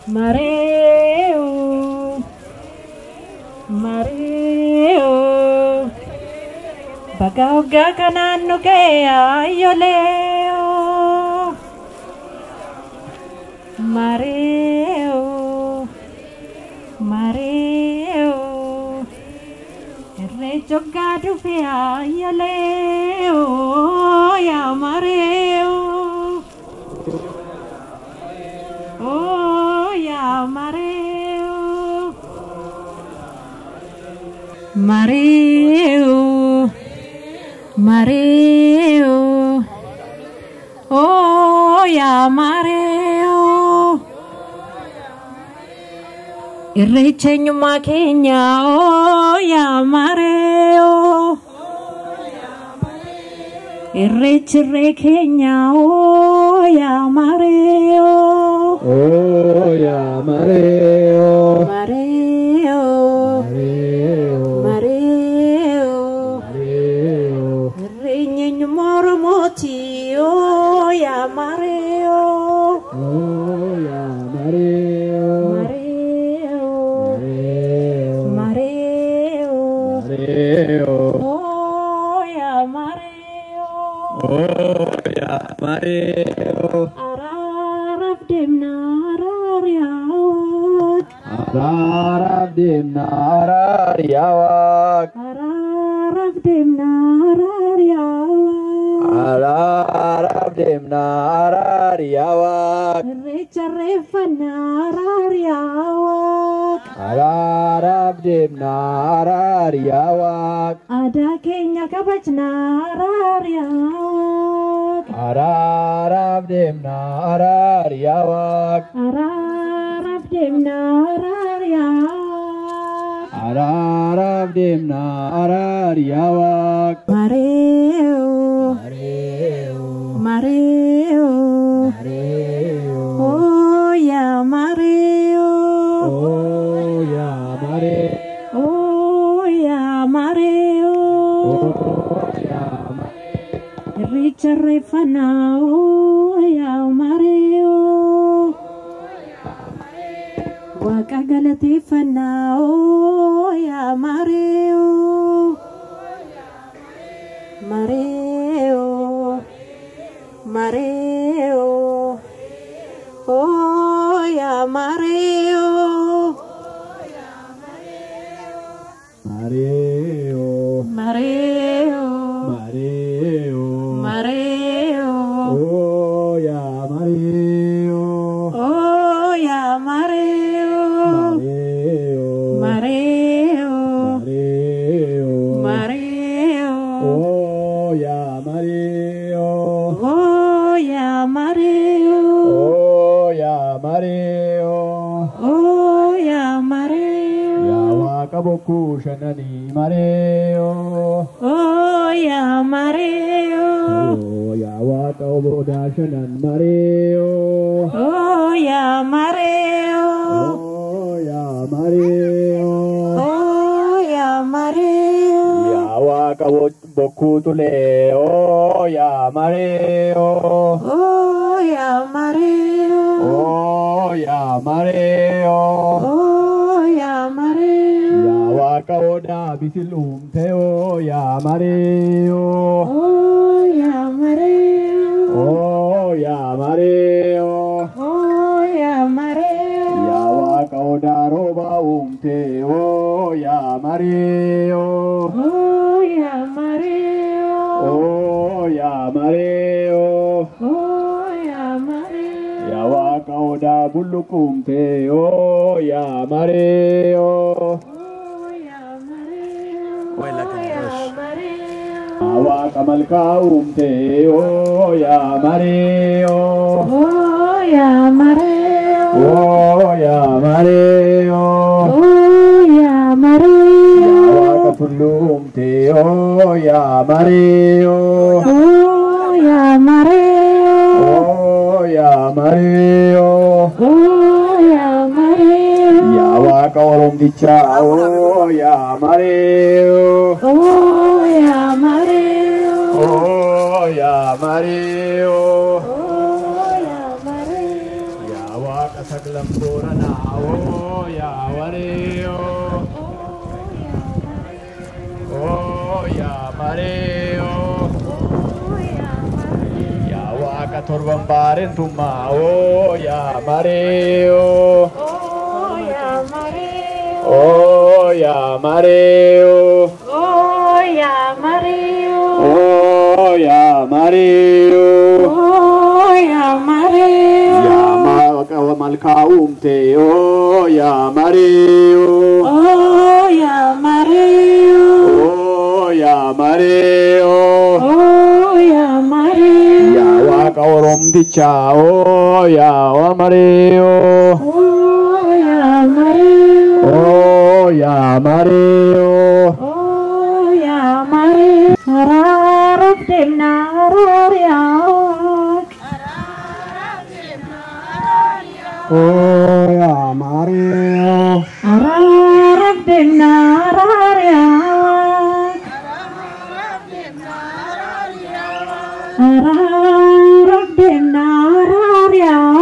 Mareo, Mareo, baga waggaa kanaan nu ga'e ayyoleeo. Mareo, Mareo, irreechi waggaa dhufe ayyoleeo yaa Mareo. Oh yaa Mareo. Mareo, Mareo, oh yaa Mareo. Irreecha eenyummaa keenya, oh yaa Mareo. Irreechi irree keenya, oh yaa Mareo. Oh yaa Mareo. Mareo, Mareo. Mareo, Mareo. Irreen eenyummaa Oromooti, oh yaa Mareo. Oh yaa Mareo. Mareo, Mareo. Mareo, Mareo. oh yaa Mareo. Oh yaa Mareo. Araaraaf deemna araar yaa Waaq. Araaraaf deemna araar yaa Waaq. Araaraaf deemna araar yaa Waaq. Araaraaf deemna araar yaa Waaq. Irreecha irreeffanna araar yaa Waaq. Araaraaf deemna araar yaa Waaq. Aadaa keenya kabajna araar yaa Waaq. Araaraaf deemna araar yaa Waaq. Araaraaf deemna araar yaa Waaq. Araaraaf deemna araar yaa Waaq. Mareo, Mareo. Mareo, Mareo. oh yaa Mareo, Oh yaa Mareo. oh yaa Mareo. Oh yaa Mareo. Irreecha irreeffannaa, oh yaa Mareo. Waaqa galateeffannaa, oh yaa Mareo. Mareo, Mareo, oh yaa Mareo. Mareo. Mareo, Mareo. Mareo, Oh yaa Mareo. oh yaa Mareo. Mareo. Mareo, Mareo. Mareo, Oh yaa Mareo. oh yaa Mareo, Oh yaa Mareo. oh yaa Mareo, Yaa Waaqa bokkuu shananii Mareo. oh yaa Mareo, Oh yaa Waaqa obodaa shanan Mareo. oh yaa Mareo, Oh yaa Mareo. oh yaa Mareo, Yaa Waaqa bokkuu tulee. Oh yaa Mareo. oh yaa Mareo, Oh yaa Mareo. oh yaa Mareo, Yaa Waaqa odaa bisil uumte. Oh yaa Mareo. oh yaa Mareo, Oh yaa Mareo. oh yaa Mareo. Yaa Waaqa odaa roobaa uumte. Oh yaa Mareo. Oh yaa Mareo, Oh yaa Mareo. oh yaa Mareo, Yaa Waaqa odaa bulluqu uumte. Oh yaa Mareo. oh yaa Mareo, oh yaa Mareo, Yaa Waaqa malkaa uumte. Oh yaa Mareo. oh yaa Mareo, Oh yaa Mareo. oh yaa Mareo, Yaa Waaqa tulluu uumte. Oh yaa Mareo. oh yaa Mareo, Oh yaa Mareo. oh yaa Mareo, Yaa Waaqa Oromtichaa. Oh yaa Mareo. oh yaa Mareo, Oh yaa Mareo. oh yaa Mareo. Yaa Waaqa Qeellam Booranaa oo yaa wareeyoo. Oo yaa mareeyoo. Yaa waaqa torban baarentummaa oo yaa mareeyoo. Oo yaa mareeyoo. Oo yaa mareeyoo. Oo yaa mareeyoo. Oo yaa mareeyoo. Yaa malkaa uumte oo yaa mareeyoo. Oo yaa mareeyoo. Oo yaa mareeyoo. Oo yaa mareeyoo. Yaa waaqa oromtichaa oo yaa mareeyoo. Oo yaa mareeyoo. Oo yaa mareeyoo. Oo yaa mareeyoo. Araaraaf deemna araariyaa. Oo yaa mareeyoo. Araaraaf deemna araariyaa. Araaraaf deemna araariyaa.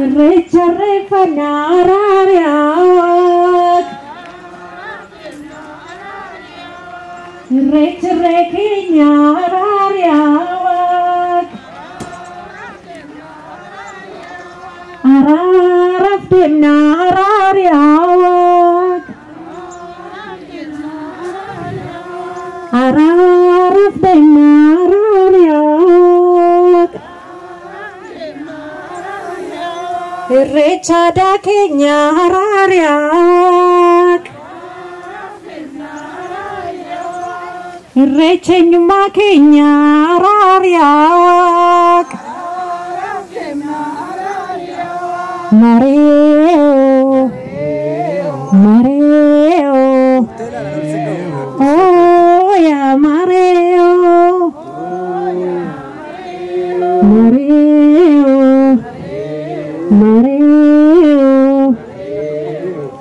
Irreecha irreeffannaa araariyaa. Irreecha irree keenya araariyaa. Araaraaf deemna araariyaa. Araaraaf deemna araariyaa. Irreecha aadaa keenya araariyaa. Irreecha eenyummaa keenya araariyaa. Mareeyoo. Mareeyoo. Oo yaa mareeyoo. Mareeyoo. Mareeyoo.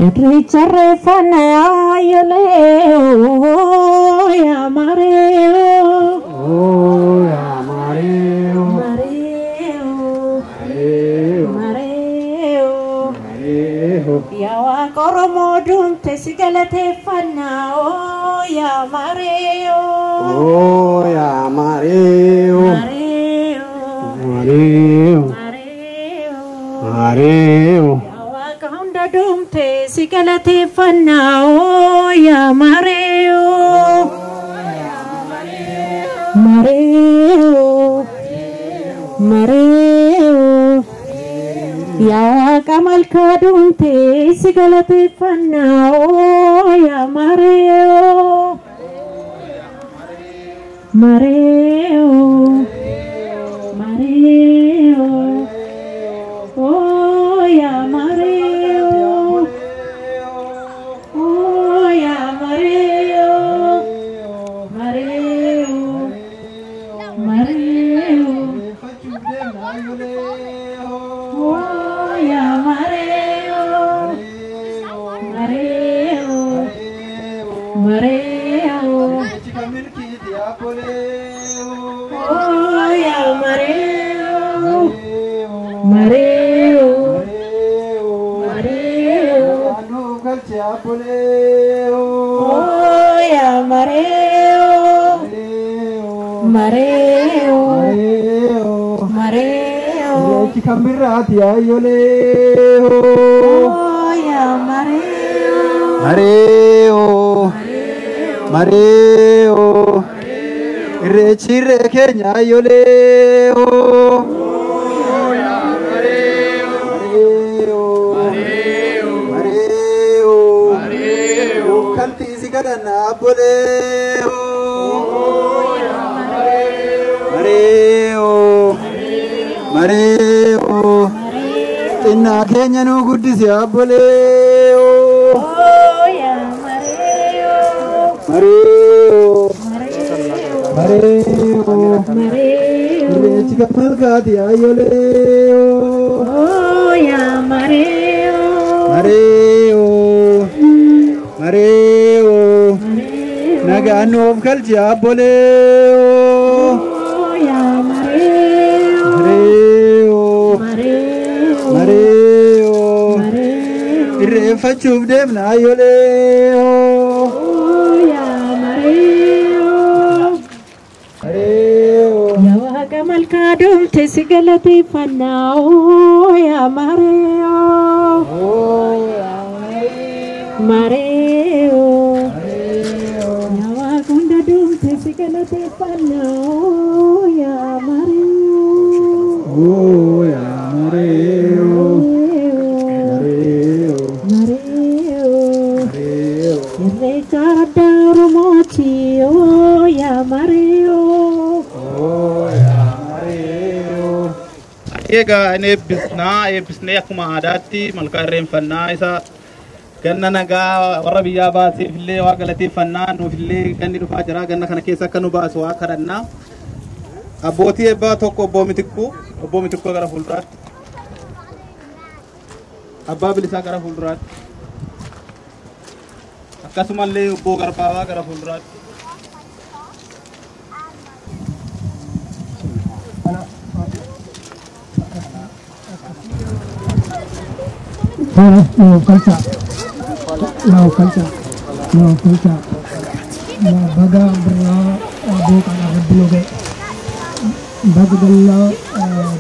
Irreecha irreeffannaa ayyolee. Oo yaa mareeyoo. Oo yaa mareeyoo. Mareeyoo. Mareeyoo. Mareeyoo. Mareeyoo. Yaa waaqa Oromoo duumte si galateeffannaa oo yaa mareeyoo. Oo yaa mareeyoo. Mareeyoo. Mareeyoo. Mareeyoo. Mareeyoo. Yaa waaqa hunda duumte si galateeffannaa oo yaa mareeyoo. Mareeyoo. Mareeyoo. Yaa waaqa malkaa duumte si galateeffannaa oo yaa mareeyoo. Mareeyoo. Mareeyoo. Oo yaa mareeyoo. Oo yaa mareeyoo. Mareeyoo. Mareeyoo. Oo yaa mareeyoo. Mareeyoo. Mareeyoo. Oo yaa mareeyoo. Mareeyoo. Mareeyoo. Oo yaa mareeyoo. Mareeyoo. Mareeyoo. Kan birraati ayyolee. Oo yaa mareeyoo. Mareeyoo. Mareeyoo. Irreechi irree keenya ayyolee. Mareeyoo. Mareeyoo. Kaltii si kadhanna abbolee. Mareeyoo. Mareeyoo. Xinnaa keenya nuu guddisi abbolee. Oo yaa mareeyoo. Mareeyoo. Mareeyoo. Mareeyoo. Mareeyoo. Irreechi kan malkaati ayyolee. Oo yaa mareeyoo. Mareeyoo. Mareeyoo. Mareeyoo. Nagaan nuuf galchi abbolee. Oo yaa mareeyoo. Irreeffachuuf deemna ayyolee oo. Yaa maree oo. Yaa waaqa malkaa dhumte si galateeffannaa oo yaa maree oo. Maree oo. Yaa waaqa hunda dhumte si galateeffannaa oo yaa maree oo. Yaa maree oo. Maree oo. Irreecha addaa Oromooti oo yaa maree oo. Egaa inni eebbisnaa eebbisnee akkuma aadaatti malkaa irreeffannaa isa ganna nagaa warra biyyaa baaseef illee waa galateeffannaa nuuf illee ganni dhufaa jira ganna kana keessa akka nu baasu waa kadhannaa. Abbootii eebbaa tokko obbo Mitikkuu gara fuulduraatti. Abbaa Bilisaa gara fuulduraatti. Akkasumallee obbo Garbaabaa gara fuulduraatti. Naaf baga birraa booqaadhaan rabbi nu ga'e. Baga ganna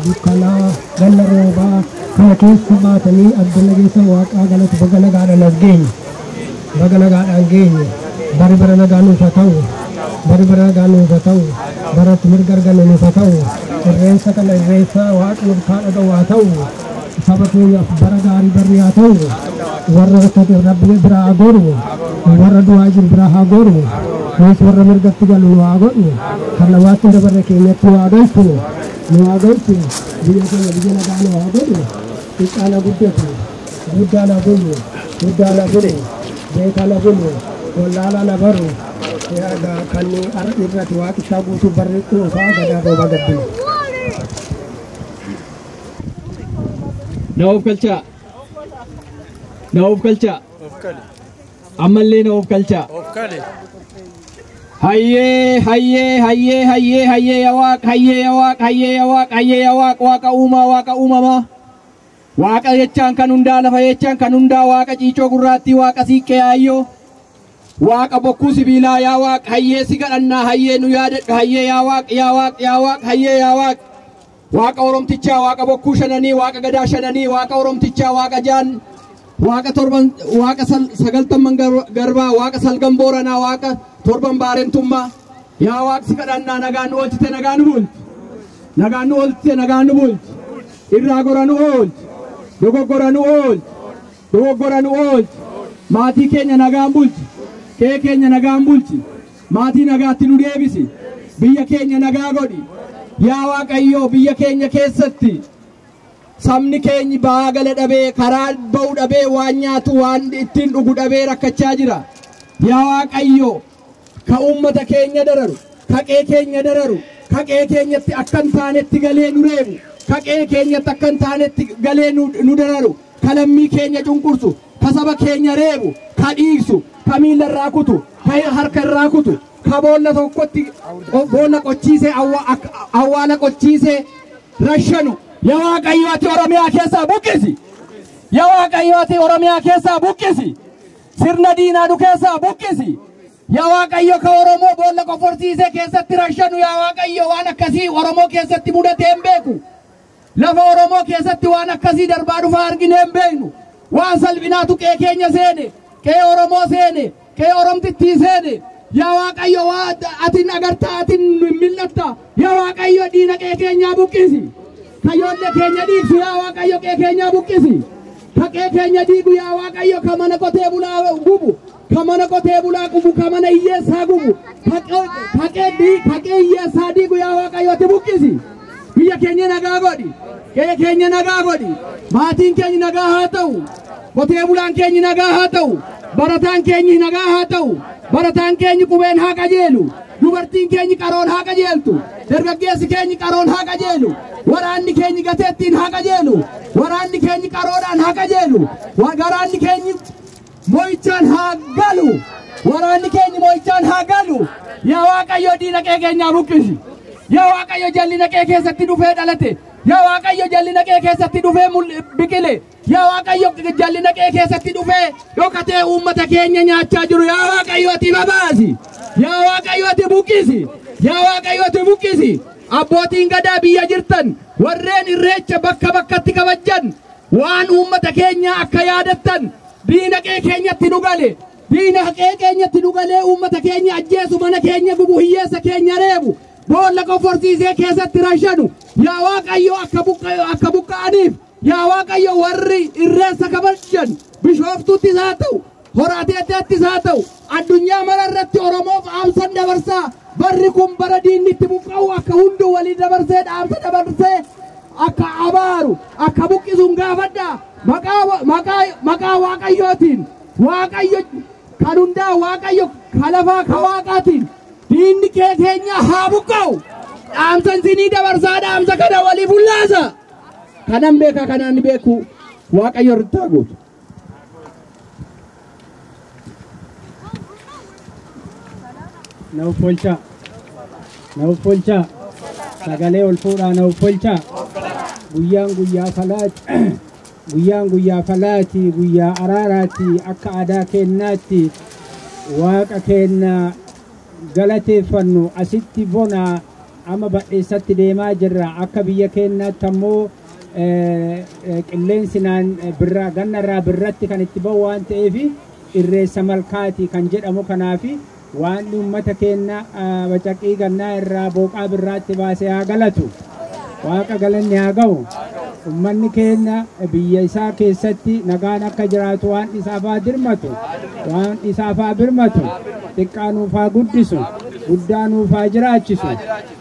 dukkanaa ganna roobaa kana keessa baatanii addana keessa waaqaa galatu baga nagaadhaan as geenye. Baga nagaadhaan geenye. Bari bara nagaa nuuf haa ta'u. Bari bara nagaa nuuf haa ta'u. Baratti mirga argannu nuuf haa ta'u. Irreensa kana irreensa waaqa nuuf haa dhaga'u haa ta'u. Saba keenyaaf bara gaarii barri haa ta'u. Warra rakkate rabbi biraa haa goru. Warra du'aa jiru biraa haa goru. Nus warra mirgatti galu nu haa godhu. Kan namaatti hin dabarre keenyatti nu haa galchu. Nu haa galchu. Biyya keenya biyya nagaa nu haa godhu. Xiqqaan haa guddatu. Guddaan haa bulu. Guddaan haa bulu. Beekaan haa bulu. Wallaalaan haa baru. Kan irratti waaqi isaa guutuu barri quufaa gadaa roobaa gabbinu. Na of galchaa. Na of galchaa. Ammallee na of galchaa. Hayyee hayyee hayyee hayyee hayyee yaa waaq hayyee yaa waaq hayyee yaa waaq hayyee yaa waaq waaqa uumaa waaqa uumamaa. Waaqa jechaan kan hundaa lafa jechaan kan hundaa waaqa ciicoo gurraattii waaqa siiqqee yaayyoo. Waaqa bokkuu sibiilaa yaa waaq hayyee si kadhannaa hayyee nu yaadadhu hayyee yaa waaq yaa waaq yaa waaq hayyee yaa waaq. Waaqa Oromtichaa waaqa bokkuu shananii waaqa gadaa shananii waaqa Oromtichaa waaqa jaan waaqa torban waaqa sagaltamman garbaa waaqa salgan booranaa waaqa torban baarentummaa yaa waaq si kadhannaa nagaan nu oolchite nagaan nu bulchi nagaan nu oolchite nagaan nu bulchi irraa gora nu oolchi dogoggora nu oolchi dogoggora nu oolchi maatii keenya nagaan bulchi qe'ee keenya nagaan bulchi maatii nagaatti nu deebisi biyya keenya nagaa godhi. Yaa Waaqayyoo biyya keenya keessatti sabni keenyi ba'aa gala dhabee karaa ba'u dhabee waan nyaatu waan ittiin dhugu dhabee rakkachaa jira. Yaa Waaqayyoo ka uummata keenya dararu, ka qe'ee keenya dararu, ka qe'ee keenyatti akka hin taanetti galee nu reebu, ka qe'ee keenyatti akka hin taanetti galee nu dararu, ka lammii keenya cunqursu, ka saba keenya reebu, ka dhiigsu, ka miila irraa kutu, ka harka irraa kutu, ka boolla tokkotti boolla qochiisee awwaala qochiisee rashanu. Yaa Waaqayyo ati Oromiyaa keessaa buqqisi. Yaa Waaqayyo ati Oromiyaa keessaa buqqisi. Sirna diinaa nu keessaa buqqisi. Yaa Waaqayyo ka Oromoo boolla qoforsiisee keessatti rashanu yaa Waaqayyo waan akkasii Oromoo keessatti mudatee hin beeku. Lafa Oromoo keessatti waan akkasii darbaa dhufaa arginee hin beeknu. Waan salphinaatu qe'ee keenya seene, qe'ee Oromoo seene, qe'ee Oromtittii seene. Yaa Waaqayyo waa atin agartaa atin mil'atta. Yaa Waaqayyo diina qe'ee keenyaa buqqisi. Kayoollee keenya dhiigsu yaa Waaqayyo qe'ee keenyaa buqqisi. Ka qe'ee keenya diigu yaa Waaqayyo ka mana qotee bulaa gubu, ka mana qotee bulaa gubu, ka mana hiyyeessaa gubu, ka qe'ee hiyyeessaa diigu yaa Waaqayyo ati buqqisi. Biyya keenya nagaa godhi. Qe'ee keenya nagaa godhi. Maatiin keenya nagaa haa ta'u. Qotee bulaan keenya nagaa haa ta'u. Barataan keenya nagaa haa ta'u. Barataan keenya qubeen haa qajeelu. Dubartiin keenya qaroon haa qajeeltu. Dargaggeessi keenya qaroon haa qajeelu. Waraanni keenya gateettiin haa qajeelu. Waraanni keenya qaroodhaan haa qajeelu. Waraanni keenya mo'ichaan haa galu. Waraanni keenya mo'ichaan haa galu. Yaa Waaqayyo diina qe'ee keenyaa buqqisi. Yaa Waaqayyo jallina qe'ee keessatti dhufee dhalate. Yaa Waaqayyo jallina qe'ee keessatti dhufee biqile. Yaa Waaqayyo jallina qe'ee keessatti dhufee dhokatee uummata keenya nyaachaa jiru. Yaa Waaqayyo ati babaasi. Yaa Waaqayyo ati buqqisi. Yaa Waaqayyo ati buqqisi. Abbootiin gadaa biyya jirtan warreen irreecha bakka bakkatti kabajjan waan uummata keenya akka yaadattan diina qe'ee keenyatti nu gale. Diina qe'ee keenyatti nu galee uummata keenya ajjeesu, mana keenya gubu, hiyyeessa keenya reebu, boolla qoforsiisee keessatti rashanu. Yaa Waaqayyo akka buqqa'aniif, yaa Waaqayyo warri irreessa kabajan Bishooftuuttis haa ta'u, Horateettis haa ta'u, addunyaa mara irratti Oromoof dhaamsan dabarsaa. Barri kun bara diinni itti buqqa'u akka hunduu walii dabarsee dhaamsa dabarsee akka abaaru akka buqqisuun gaafadha. Maqaa Waaqayyootiin, Waaqayyo kan hundaa, Waaqayyo kalafaa ka Waaqaatiin diinni kee keenya haa buqqa'u. Dhaamsa isinii dabarsaa, dhaamsa kana walii fullaasa. Kanan beeka, kanaan beeku Waaqayyo irratti haa guutu. Na uffolchaa. Na uffolchaa. Sagalee ol fuudhaa na uffolchaa. Guyyaan guyyaa falaati. Guyyaan guyyaa falaati, guyyaa araaraati, akka aadaa keenyaatti Waaqa keenya galateeffannu. Asitti bona amma badheessatti deemaa jirra. Akka biyya keenyaatti ammoo qilleensi naan birraa gannarraa birratti kan itti ba'u waan ta'eef irreessa malkaati kan jedhamu. Kanaafi waan uummata keenya bacaqii gannaa irraa booqaa birraatti baasee haa galatu. Waaqa galanni haa ga'u. Uummanni keenya biyya isaa keessatti nagaan akka jiraatu waan isaaf haa dirmatu. Waan isaaf haa birmatu. Xiqqaa nuuf haa guddisu. Guddaa nuuf haa jiraachisu.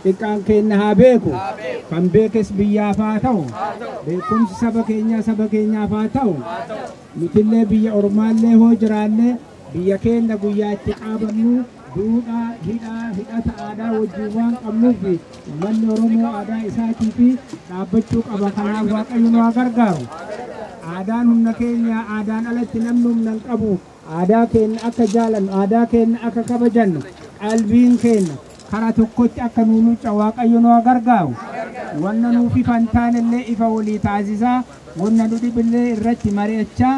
Xiqqaan keenya haa beeku. Kan beekes biyyaaf haa ta'u. Beekumsi saba keenyaa saba keenyaaf haa ta'u. Nutillee biyya ormaallee hoo jiraanne biyya keenya guyyaa itti qaabannu duudhaa hidhaa hidhata aadaa wajjin waan qabnuuf uummanni Oromoo aadaa isaatii fi dhaabbachuu qaba. Kanaaf Waaqayyo nu haa gargaaru. Aadaan humna keenya, aadaan alatti namni humna hin qabu. Aadaa keenya akka jaalannu, aadaa keenya akka kabajannu, qalbiin keenya karaa tokkotti akka nu luucca Waaqayyo nu haa gargaaru. Wanna nuuf ifa hin taanellee ifa walii taasisaa, wanna nu dhibillee irratti mari'achaa.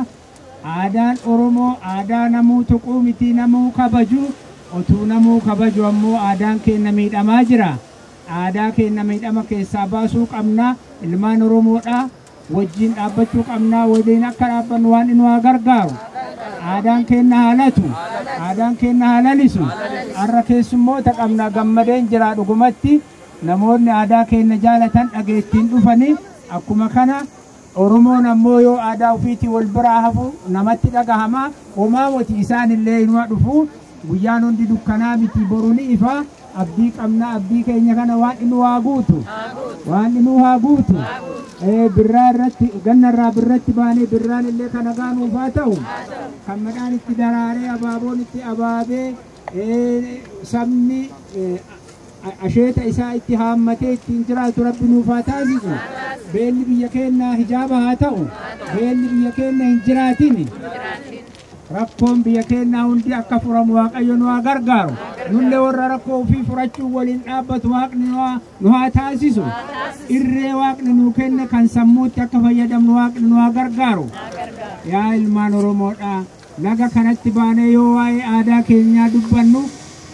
Aadaan Oromoo aadaa namuu tuquu miti, namuu kabaju. Otuu namuu kabaju ammoo aadaan keenya miidhamaa jira. Aadaa keenya miidhama keessaa baasuu qabna. Ilmaan Oromoodha. Wajjin dhaabbachuu qabna. Waliin akka dhaabbannu waan nu haa gargaaru. Aadaan keenya haa latu. Aadaan keenya haa lalisu. Har'a keessummoota qabna. Gammadeen jira dhugumatti. Namoonni aadaa keenya jaalatan dhageettiin dhufanii akkuma kana Oromoon ammoo yoo aadaa ofiitii wal biraa hafu namatti dhagahama. Homaa moti isaan illee inuma dhufu. Guyyaan hundi dukkanaa miti, boru ni ifa. Abdii qabna, abdii keenya kana waan inni haa guutu. Waan inni haa guutu. Birraa irratti gannarraa birratti baanee birraan illee kana gaanuuf haa ta'u. Kan midhaan itti daraaree abaaboon itti abaabee sabni asheeta isaa itti haammatee ittiin jiraatu Rabbi nuuf haa taasisu. Beelli biyya keenya hijaaba haa ta'u. Beelli biyya keenya hin jiraatin. Rakkoon biyya keenyaa hundi akka furamu Waaqayyo nu haa gargaaru. Nullee warra rakkoo ofii furachuu waliin dhaabbatu Waaqni nu haa taasisu. Irree Waaqni nuu kenne kan sammuutti akka fayyadamnu Waaqni nu haa gargaaru. Yaa ilmaan Oromoodha, laga kanatti baanee yoo waa'ee aadaa keenyaa dubbannu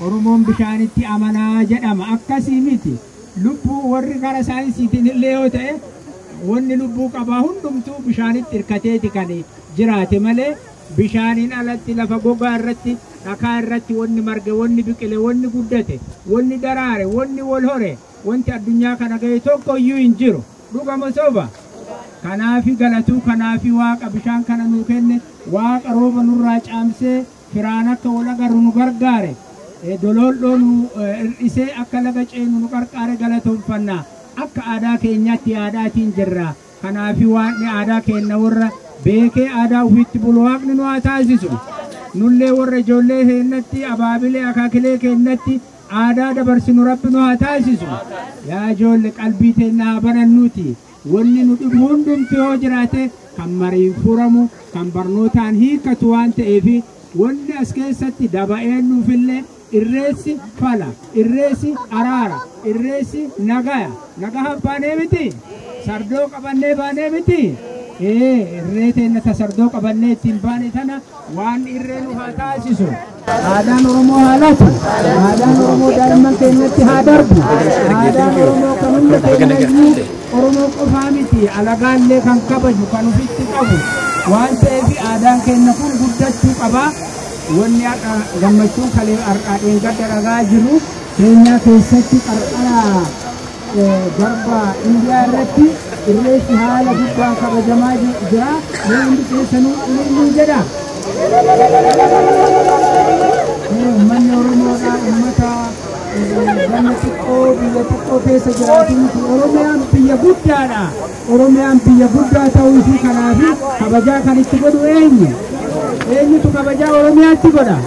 Oromoon bishaanitti amanaa jedhama. Akkasii miti. Lubbuu warri gara saayinsiitiin illee yoo ta'e wanni lubbuu qabaa hundumtuu bishaanitti hirkateeti kan jiraate malee bishaaniin alatti lafa gogaa irratti dhakaa irratti wanni marge, wanni biqile, wanni guddate, wanni daraare, wanni wal hore, wanti addunyaa kana ga'e tokko iyyuu hin jiru. Dhugama soba. Kanaafi galatuu, kanaafi Waaqa bishaan kana nuu kenne, Waaqa rooba nurraa caamsee firaan akka wal agarru nu gargaare, dololdhoo nu hir'isee akka laga ceenu nu qarqaare galatoonfannaa. Akka aadaa keenyaatti aadaatiin jirra. Kanaafi Waaqni aadaa keenya warra beekee aadaa ofiitti bulu Waaqni nu haa taasisu. Nullee warra ijoollee keenyatti, abaabilee akaakilee keenyatti aadaa dabarsinu Rabbi nu haa taasisu. Yaa ijoollee qalbii teenya haa banannuuti. Wanni nu dhibu hundumti yoo jiraate kan mariin furamu, kan barnootaan hiikkatu waan ta'eef wanni as keessatti daba'een nuufillee Irreessi fala, irreessi araara, irreessi nagaya. Nagaha baanee miti, sardoo qabannee baanee miti. Irree teenna ta sardoo qabannee ittiin baane tana waan irree nu haa taasisu. Aadaan Oromoo haa latu, aadaan Oromoo daa'imman keenyatti haa darbu, aadaan Oromoo kan hunda keenyayyuu Oromoo qofaa miti alagaallee kan kabaju kan ofitti qabu waan ta'eef aadaan keenya kun guddachuu qaba. Wanni har'a gammachuun kalee har'aa dheengadda dhagaa jiru Keenyaa keessatti qarqara garba Indiyaa irratti irreessi haala guddaan kabajamaa jira. Mee hundi keessanuu ilillii jedha. Uummanni Oromoodhaa uummata ganda xiqqoo biyya xiqqoo keessa jiraatu miti. Oromiyaan biyya guddaadha. Oromiyaan biyya guddaa ta'uu ishii kanaaf kabajaa kan itti godhu eenyu? Eenyutu kabajaa Oromiyaatti godha?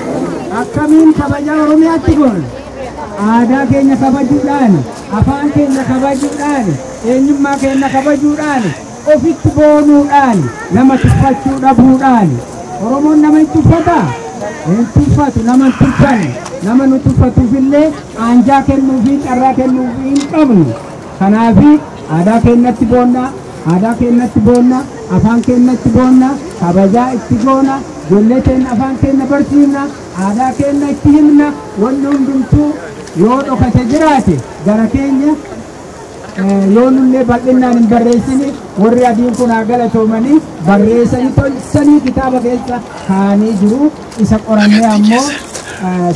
Akkamiin kabajaa Oromiyaatti godha? Aadaa keenya kabajuudhaan, afaan keenya kabajuudhaan, eenyummaa keenya kabajuudhaan, ofitti boonuudhaan, nama tuffachuu dhabuudhaan. Oromoon nama hin tuffataa? Hin tuffatu, nama hin tuffanne. Nama nu tuffatuufillee aanjaa kennuufi carraa kennuufi hin qabnu. Kanaaf aadaa keenyatti boonna, aadaa keenyatti boonna, afaan keenyatti boonna, kabajaa itti goona, ijoollee keenya afaan keenya barsiifna, aadaa keenya itti himna, wanni hundumtuu yoo dhokate jiraate gara keenya yoo nullee bal'inaan hin barreessini warri adiin kun haa galatoomanii barreessanii tolchanii kitaaba keessa kaa'anii jiru. Isa qorannee ammoo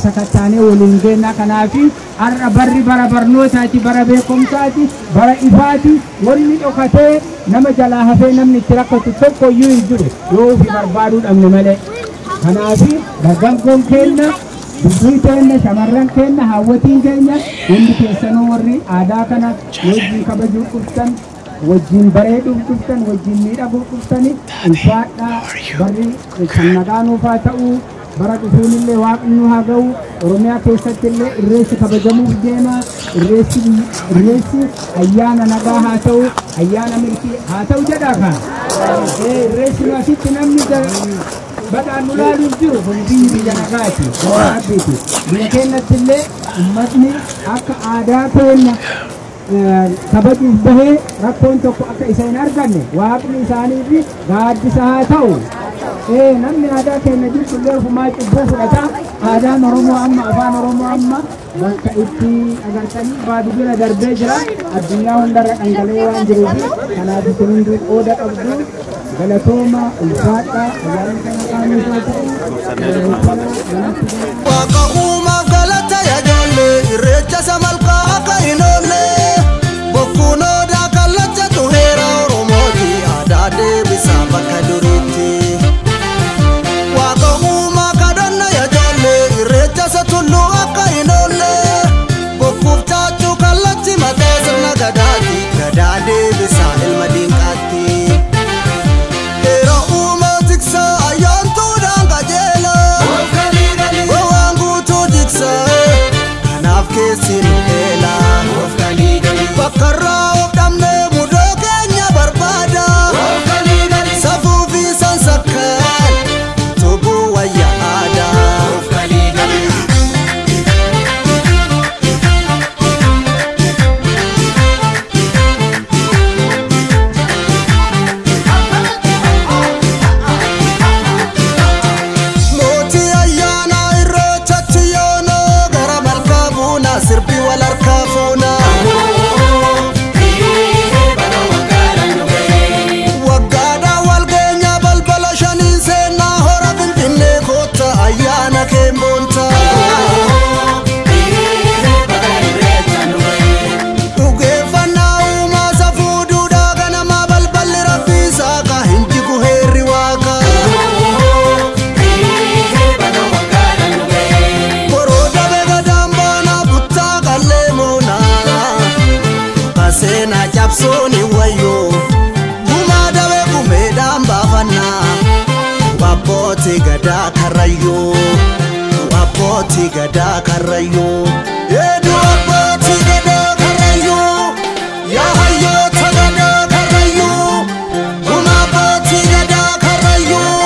sakattaanee waliin geenna. Kanaaf har'a barri bara barnootaati, bara beekumsaati, bara ifaati. Wanni dhokatee nama jalaa hafee namni itti rakkatu tokko iyyuu hin jiru yoo ofii barbaaduu dhabne malee. Kanaaf dargaggoon keenya, dubbii keenya, shamarran keenya, haawwatiin keenya hundi keessanuu warri aadaa kana wajjin kabajuu dhuftan, wajjin bareeduuf dhuftan, wajjin miidhaguuf dhuftani ulfaadhaa. Barri kan nagaa nuuf haa ta'u, bara dhufuun illee waaqni nu haa ga'u. Oromiyaa keessatti illee irreessi kabajamuuf deema. Irreessi ayyaana nagaa haa ta'u, ayyaana milkii haa ta'u jedhaa kan. Irreessi nu asitti namni badhaan nu laaluuf jiru kun biyyi biyya nagaati, biyya rabbiiti. Biyya keenyatti illee uummatni akka aadaa keenya kabajuuf bahee rakkoon tokko akka isa hin arganne waaqni isaanii fi gaaddisa haa ta'u. Namni aadaa keenya jirtu illee ofumaa cubbuu fudhata. Aadaan Oromoo amma afaan Oromoo amma bakka itti agartanii baadu bira darbee jira. Addunyaa hundarra dhangala'ee waan jiruuf kanaaf isin hunduu qooda qabdu. Galatooma ulfaadhaa ayyaanni kana qaamni haa ta'u. Waaqa uumaaf galata yaa ijoollee irreecha isa malkaa akka hin oolle bokkuun odaa kallacha heera Oromooti aadaa deebisaa bakka duriitti. Waaqa uumaa kadhanna yaa ijoollee irreecha isa tulluu akka hin oolle bokkuuf caachuu kallachi mataa sirna gadaati gadaa deebisaa ilma diinqaatti. Heera uumaa tiksaa ayyaantuudhaan qajeela. Gowwaan guutuu jigsaa kanaaf keessi nu eela. Bakka irraa of dhabnee mudoo keenya barbaada. Safuu fi sansakkaan tubuu wayya aadaa. Mootii ayyaana irreechatti yoonoo gara malkaa buunaa sirbi wal harkaa fuunaa. Waggaadhaa wal geenyaa balbala shaniin seennaa hora Finfinnee kootta ayyaana keemboonta. Dhugeeffannaa uumaa safuu duudhaa ganamaa balballi rabbii saaqa hin jigu heerri waaqa. Boroo dabee gadaan baanaa buttaa qallee moonaa. Kaseenaa cabsuun hin wayyoo. Gumaa dabee gumeedhaan baafannaa. Abbootii gadaa karrayyuu. Abbootii gadaa karrayyuu. Eeduu abbootii gadaa karrayyuu. Yaa hayyoota gadaa karrayyuu. Gumaa abbootii gadaa karrayyuu.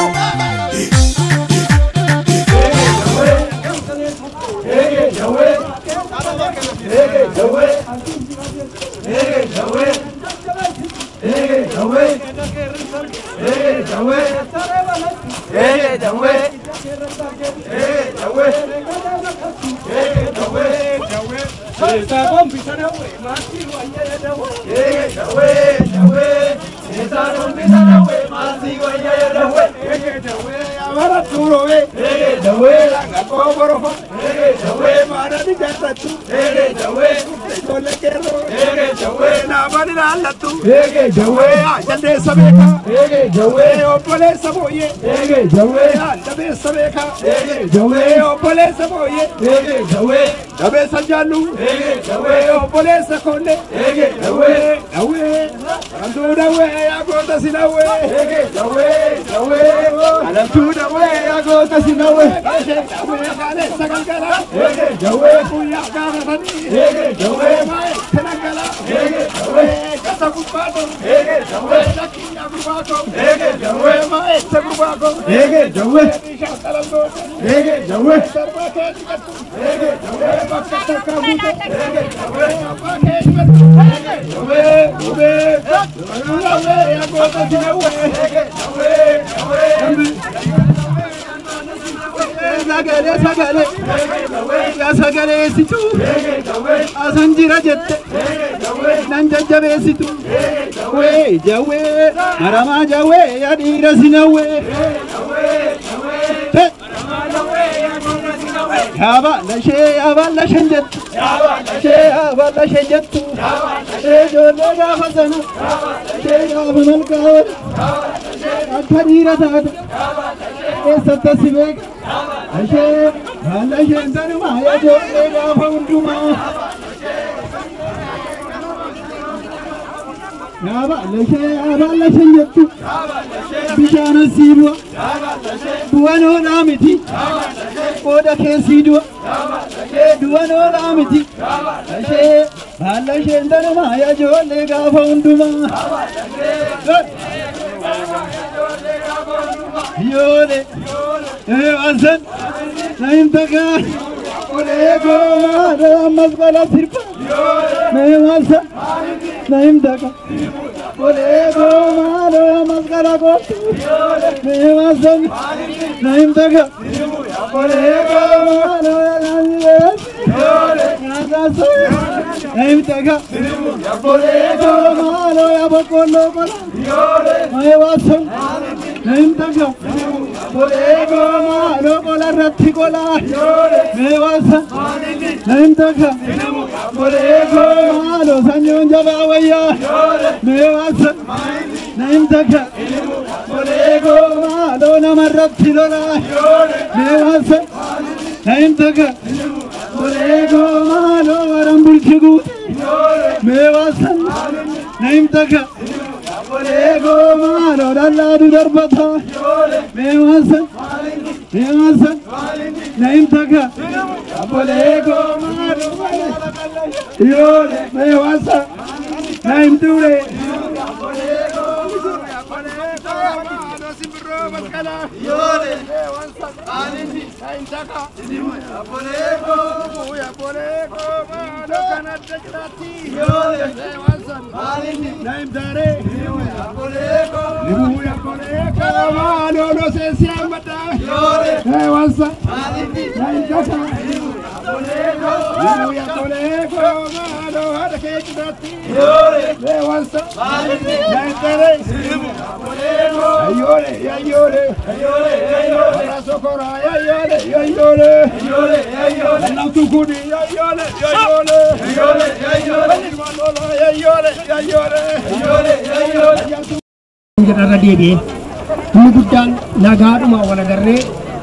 Inni guddaan nagaadhuma wal agarree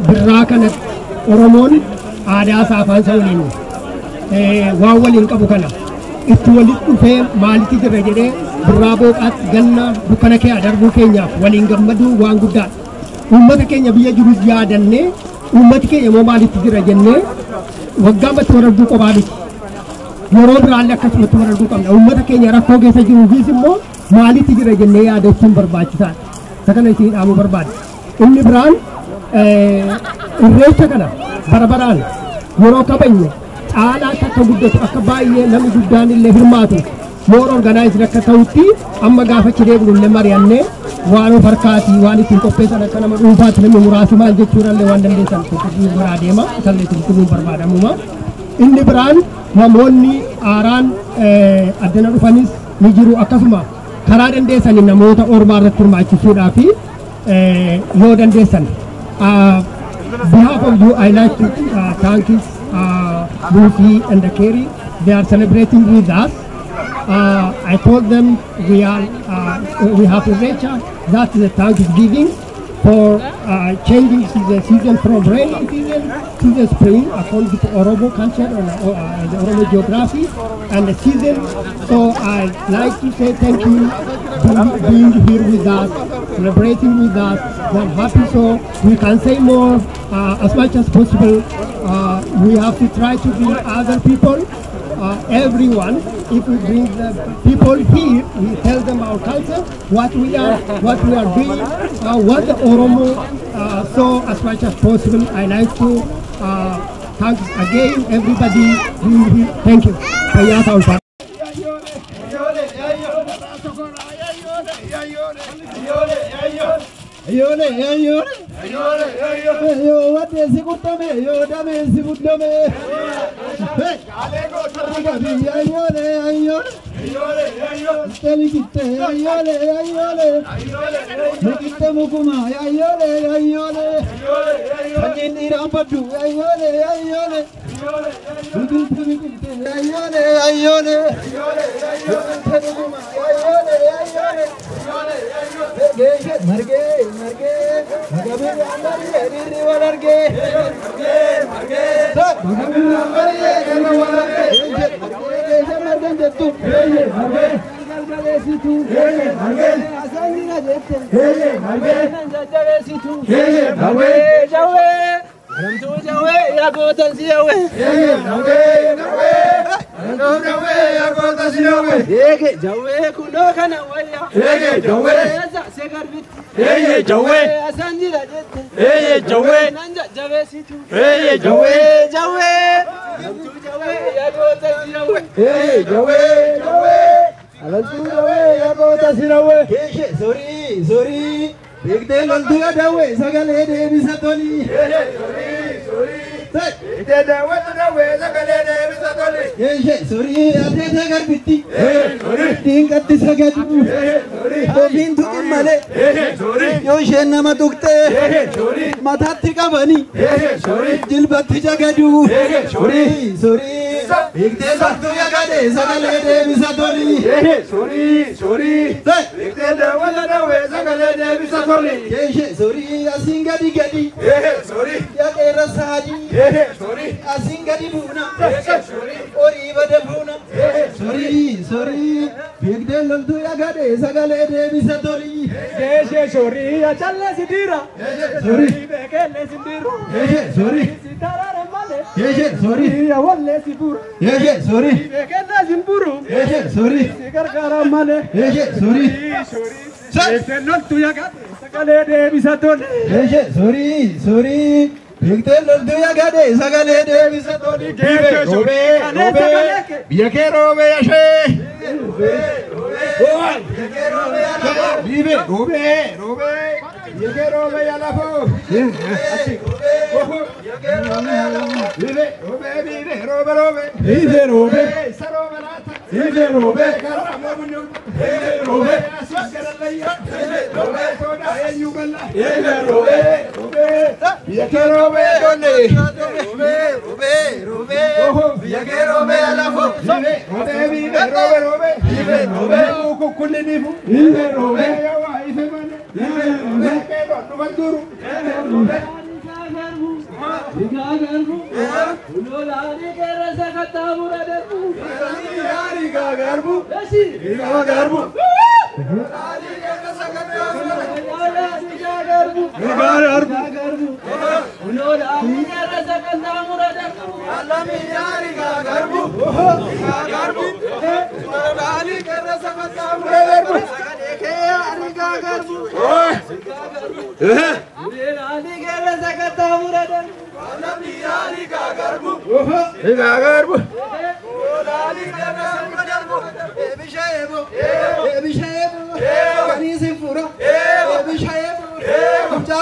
birraa kanatti Oromoon aadaa isaa afaan isaa waliin waan waliin qabu kana itti walitti dhufee maalitti jira jedhee birraa booqaatti ganna dukkana kee darbuu keenyaaf waliin gammaduu waan guddaadha. Uummata keenya biyya jirus yaadannee uummati keenya immoo maalitti jira jennee waggaa matti wararduu qophaa miti. Yeroo biraallee akkasumatti wararduu qabna. Uummata keenya rakkoo keessa jiruufis immoo maalitti jira jennee yaadachuun barbaachisaadha. Sakana isin dhaamuu barbaada. Inni biraan irreecha kana bara baraan yeroo kabajnu caalaatti akka guddatu akka baay'ee namni guddaan illee hirmaatu More organized akka ta'utti amma gaafa ciree bulullee mari'annee waan of harkaatii waan ittiin qopheessan akka nama dhuunfaatti namni muraasi maal jechuudhaallee waan dandeessan tokko biraa deema isallee itti turuun barbaadamuma. Inni biraan namoonni aaraan addana dhufanis ni jiru akkasuma karaa dandeessanii namoota ormaa irratti hirmaachisuudhaa fi yoo dandeessan. Behalf of you, I like to thank Lucy and the Kerry. They are celebrating with us. I told them we have Irrecha. That is a thanksgiving for changing the season from rainy season to the spring according to Oromo culture and the Oromo geography and the season. So I like to say thank you for being here with us, celebrating with us. We are happy, so we can say more as much as possible. We have to try to bring other people. Everyone, if we bring the people here, we tell them our culture, what we are doing, what the Oromo. So as much as possible, I like to thank again everybody being here. Thank you.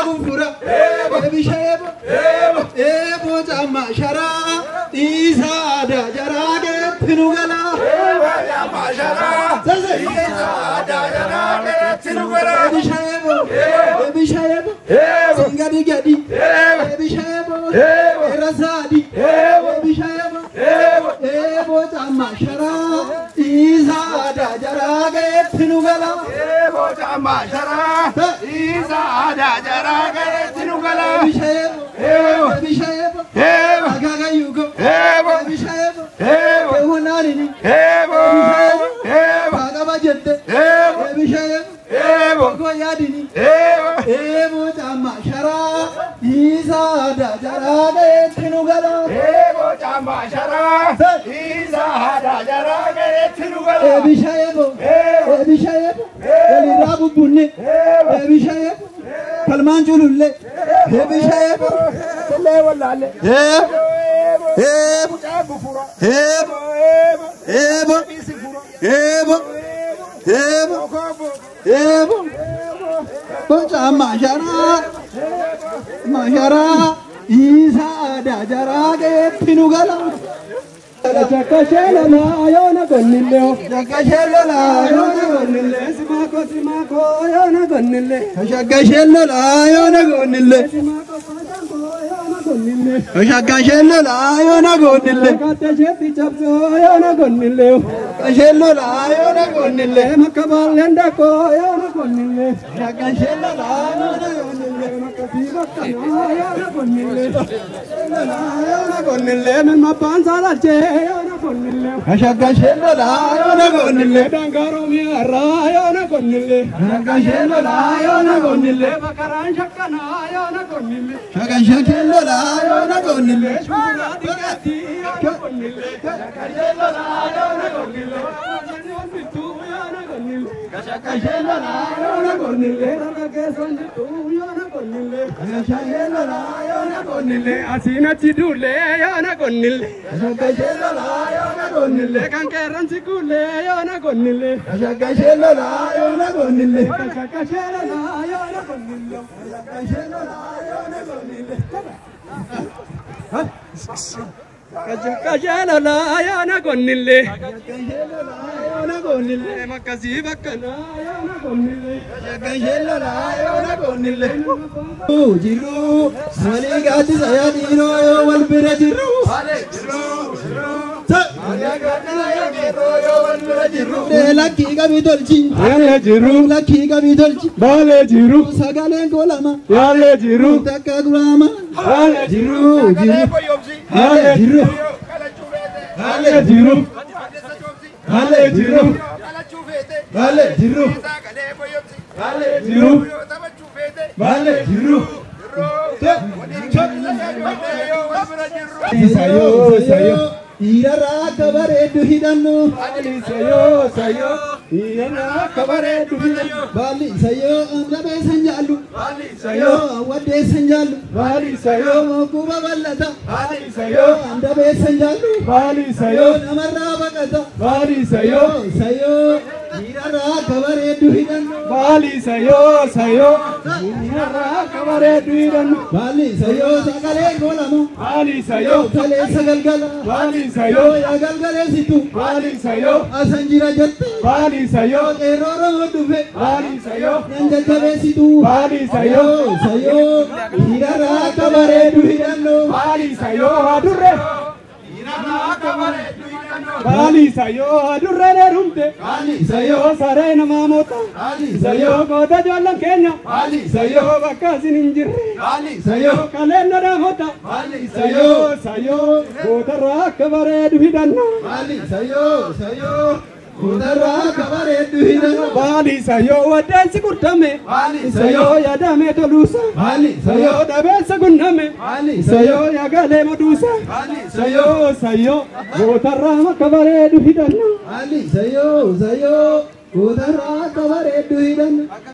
Gufura, Ebisha Ebo, Ebo Jama Shara, Isa Ada Jarage Tinugala, Ebo Jama Shara, Isa Ada Jarage Tinugala, Ebisha Ebo, Ebisha Ebo, Singadi Gadi, Ebisha Ebo, Erasadi, Ebisha Ebo, Ebo Jama Shara, Isa Ada Jarage Tinugala, Ebo Jama Shara, Isa Ada Jarage Tinugala, Ebisha Ebo, Ebisha Ebo, Agagayugo, Ebisha Ebo, Ehunalini, Ebo, Agabajete, Ebisha Ebo, Goyadini, Ebo Jama Shara, Isa Ada Jarage Tinugala, Ebo Jama Shara, Isa Ada Jarage Tinugala, Ebisha Ebo, Ebisha Ebo, Elirabu Bunne, Ebisha Ebo, Kalman Jululle, Ebisha Ebo, Ebo, Ebo, Ebo, Ebo, Ebo, Ebo, Jama Shara, Mashara, Isa Ada Jarage Tinugala. Jakashelola ayona gonnille, Jakashelola ayona gonnille, Simako simako ayona gonnille, Jakashelola ayona gonnille, Simako pajango ayona gonnille, Jakashelola ayona gonnille, Katesheti chapso ayona gonnille, Jakashelola ayona gonnille, Makabalenda ko ayona gonnille, Jakashelola ayona gonnille, Makasibakana ayona gonnille, Jakashelola ayona gonnille, Mapansala che ayona gonnille, Jakashelola ayona gonnille, Dangaromiya ayona gonnille, Jakashelola ayona gonnille, Makaran shakana ayona gonnille, Jakashelola ayona gonnille, Shura dikati ayona gonnille, Jakashelola ayona gonnille, Bitu ayona gonnille, Jakashelola ayona gonnille, Ragagesanditu ayona gonnille, Jakashelola ayona gonnille, Asina chidule ayona gonnille, Jakashelola ayona gonnille, Kankeran sikule ayona gonnille, Jakashelola ayona gonnille, Jakashelola ayona gonnille, Jakashelola ayona gonnille. Jakashelola ayona gonnille, Jakashelola ayona gonnille, Makasibakana ayona gonnille, Jakashelola ayona gonnille. Jiru sali gadi sayadiro wal bira jiru, jiru Lakki qabi tolchi, Yaalee jiru, lakki qabi tolchi, Baalee jiru, sagaleen kolama, Yaalee jiru, takka gurama, Yaalee jiru, jiru, Yaalee jiru, Yaalee jiru, Yaalee jiru, Baalee jiru, Yaalee jiru, Baalee jiru. Sayo, sayo. Dhiirarraa akka bareeddu hidhannu, Sayo, sayo. Dhiirarraa akka bareeddu hidhannu, Baalli sayyoo dhabeessan jaallu, Sayo, awwaddeessan jaallu, Baali sayo, quba bal'ata, Baali sayo, dhabeessan jaallu, Baali sayo, namarraa baqata, Baali sayo, sayyoo dhiirarraa akka bareeddu hidhannu, Baali sayo, sayo. Dhiirarraa akka bareeddu hidhannu, Baalli sayyoo sagalee goolamu, Baali sayo, kaleessa galgala, Baali sayo, yaa galgaleessitu, Baali sayo, asan jira jette, Baali sayo, qeerroo Oromoo dhufe, Baali sayo, nan jajjabeessitu, Baali sayo, sayyoo dhiirarraa akka bareeddu hidhannu. Baali sayo adurre, Baali sayo adurre dheerumte, Sayyoo sayo saree namaa moota, sayo goota ijoolleen keenya, sayo bakka isin hin jirre, sayo kaleen dhadhaamota, sayo sayo gootarraa akka bareedu hidhanna, Sayyoo sayyoo gootarraa akka bareeddu hidhannu. Baali sayo waddeensi gurdame, sayo yaadamee toluusa, sayo dhabeessa gunname, sayo yagalee moduusa, sayo sayo gootarraa akka bareedu hidhanna. Sayyoo sayyoo gootarraa akka bareeddu hidhannu.